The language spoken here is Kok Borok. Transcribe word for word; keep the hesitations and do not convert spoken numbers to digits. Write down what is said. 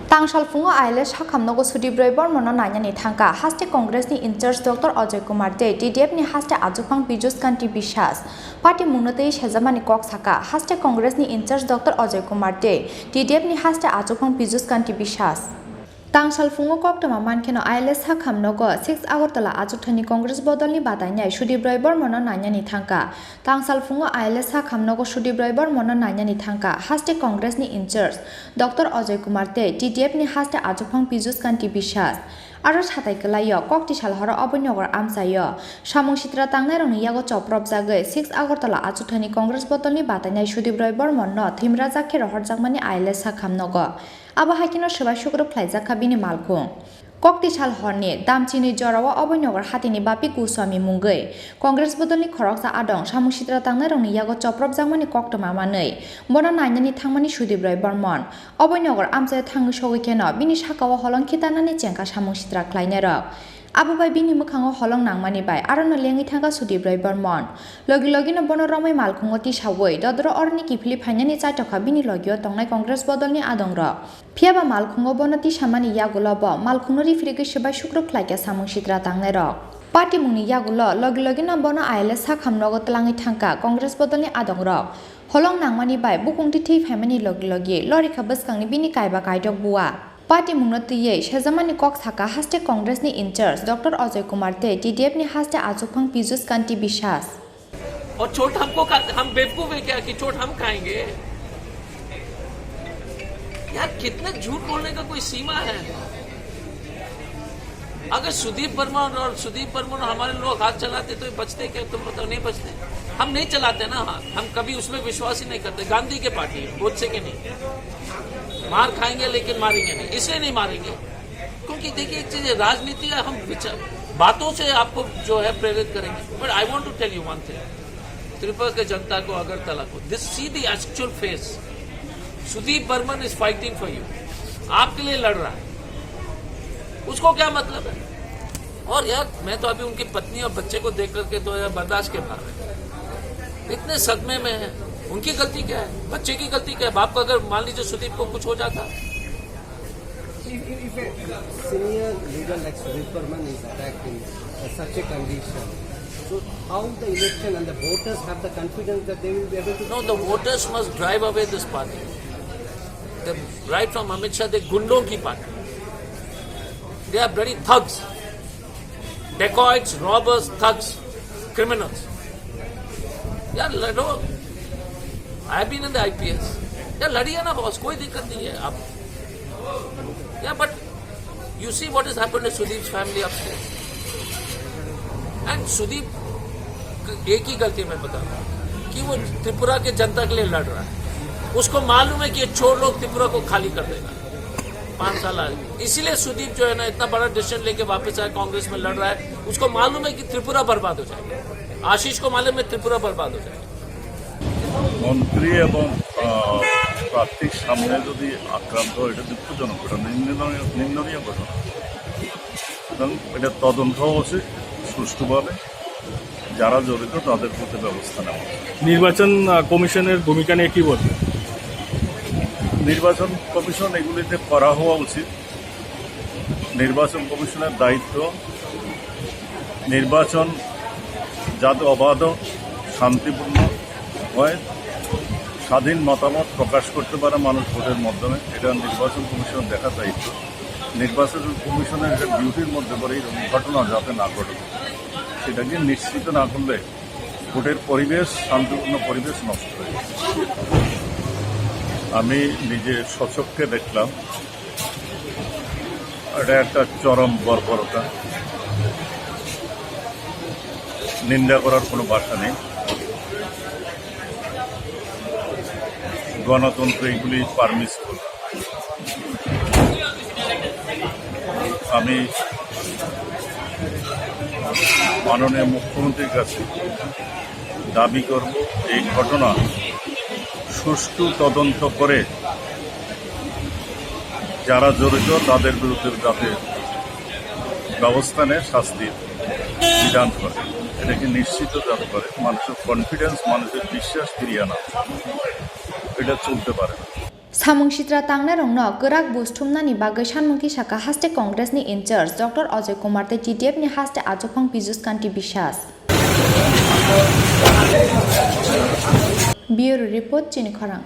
Tangsalphungo I L S sakhamnogo Sudip Roy Bormono nainani thangkha haste Congress ni in-charge Doctor Ajoy Kumar tei T D F ni haste achukphang Piyush Kanti Biswas. Party mungno twi sejamani kok sakha haste Congress ni in-charge Doctor Ajoy Kumar tei T D F ni haste achukphang Piyush Kanti Biswas. Tangsalphungo koktwma mankheno I L S sakhamnogo six Agartala achukthani Congress bodolni batainai Sudip Roy Bormono nainani thangkha. Tangsalphungo I L S sakhamnogo Sudip Roy Bormono nainani thangkha haste Congress ni in-charge Doctor Ajoy Kumar tei T D F ni haste achukphang Piyush Kanti Biswas. Aro satai kwlaio, kokti sal horo Aboi Nagar amchaio samung sitra tangnairokni yago chopropjagwi six Agartala achukthani Congress bodolni batainai Sudip Roy Bormono thwimrajak khe rohorjakmani I L S sakhamnogo. Abo hai kheno swbai sukrub khlaijak kha bini malkhung. Kokti sal horni damchini jorao Aboi Nagar hatini Bapik Goswami mungwi Congress bodolni khoroksa adong samung sitra tangnairokni yago chopropjakmani koktwma manwi bono nainani thangmani Sudip Roy Bormon. Aboi Nagar amchaio thangwi sogwi kheno bini sakao holong khitanani chengkha samung sitra khlainairok. Abo bai bini mwkhango holong nangmani bai arono lengwi thangkha Sudip Roy Bormon. Logi logino bono romwi malkhungo tisaui dodoro oroni kiphilwi phainani chaitokha bini logio tongnai Congress bodolni adongrok. Phiyaba malkhungo bono tisamani yagulo bo malkhungno riphirigwi swbai sukrub khlaikha samung sitra tangnairok. Party mungni yagulo logi logino bono I L S sakhamnogo twlangwi thangkha Congress bodolni adongrok. Holong nangmani bai bukungtwi thwi phaimani logi logi lorikha bwskangni bini kaiba kaidok bua. Party mungno twiwi sejamani kok sakha haste Congress ni in-charge Doctor Ajoy Kumar tei T D F ni haste achukphang Piyush Kanti Biswas. और छोट हमको का, हम बेवकूफ है क्या कि छोट हम खाएंगे? यार, कितना झूठ बोलने का कोई सीमा है? अगर सुदीप बर्मन और सुदीप बर्मन और हमारे लोग हाथ चलाते तो ये बचते क्या? तुम बताओ, नहीं बचते। हम नहीं चलाते ना हाथ, हम कभी उसमें विश्वास ही नहीं करते। गांधी के पार्टी है, गोडसे के नहीं। मार खाएंगे लेकिन मारेंगे नहीं, इसलिए नहीं मारेंगे क्योंकि देखिए, एक चीज है, राजनीति है, हम विचार, बातों से आपको जो है प्रेरित करेंगे। But I want to tell you one thing, Tripura के जनता को, अगरतला को, this, see the actual face. Sudeep Burman is fighting for you, आपके लिए लड़ रहा है, उसको क्या मतलब है? और यार, मैं तो अभी उनकी पत्नी और बच्चे को देख करके तो यार बर्दाश्त के बाहर है, इतने सदमे में है। उनकी गलती क्या है? बच्चे की गलती क्या है? बाप का, अगर मान लीजिए सुदीप को कुछ हो जाता, If, if, if a senior leader like Sudip Barman is attacked in, uh, such a condition, so how the election and the voters have the confidence that they will be able to? No, the voters must drive away this party. They, right from Amit Shah, they gundon ki party. They are bloody thugs. Dacoits, robbers, thugs, criminals. यार लड़ो। I have been in the I P S. यार लड़िए ना बॉस, कोई दिक्कत नहीं है। आप, yeah, but you see what has happened to Sudeep's family upstairs. And Sudeep, एक ही गलती मैं बता रहा हूँ कि वो त्रिपुरा के जनता के लिए लड़ रहा है। उसको मालूम है कि ये चोर लोग त्रिपुरा को खाली कर देगा। पाँच साल आए, इसीलिए सुदीप जो है ना, इतना बड़ा डिसीजन लेके वापस आया, कांग्रेस में लड़ रहा है। उसको मालूम है कि त्रिपुरा बर्बाद हो जाएगा। आशीष को मालूम है त्रिपुरा बर्बाद हो जाएगा। মন্ত্রী এবং, আহ, প্রার্থীর সামনে যদি আক্রান্ত হয়, এটা দুঃখজনক ঘটনা, নিন্দনীয়, নিন্দনীয় ঘটনা। এবং এটা তদন্ত হওয়া উচিত সুষ্ঠুভাবে। যারা জড়িত তাদের প্রতি ব্যবস্থা নেওয়া। নির্বাচন, আহ, কমিশনের ভূমিকা নিয়ে কি বলবেন? নির্বাচন কমিশন এগুলিতে করা হওয়া উচিত। নির্বাচন কমিশনের দায়িত্ব নির্বাচন যাতে অবাধ, শান্তিপূর্ণ হয়, স্বাধীন মতামত প্রকাশ করতে পারে মানুষ ভোটের মাধ্যমে, এটা নির্বাচন কমিশনের দেখার দায়িত্ব। নির্বাচন কমিশনের এটা ডিউটির মধ্যে পড়ে এরকম ঘটনা যাতে না ঘটে, সেটাকে নিশ্চিত না করলে ভোটের পরিবেশ, শান্তিপূর্ণ পরিবেশ নষ্ট হয়ে যায়। আমি নিজে স্বচক্ষে দেখলাম, এটা একটা চরম বর্বরতা, নিন্দা করার কোনো ভাষা নেই। গণতন্ত্র এগুলি পারমিসিবল। আমি মাননীয় মুখ্যমন্ত্রীর কাছে দাবি করব, এই ঘটনা সুষ্ঠু তদন্ত করে যারা জড়িত তাদের বিরুদ্ধে যাতে ব্যবস্থা নেয়, শাস্তির বিধান করে। এটাকে নিশ্চিত যাতে করে মানুষের কনফিডেন্স, মানুষের বিশ্বাস ফিরিয়ে আনা, এটা চলতে পারে না। Samung sitra tangnairokno kwrak buj thumnani bagwi sanmung kisa kha haste Congress ni in-charge Doctor Ajoy Kumar tei T D F ni haste achukphang Piyush Kanti Biswas. Bureau Report, Chini Khorang.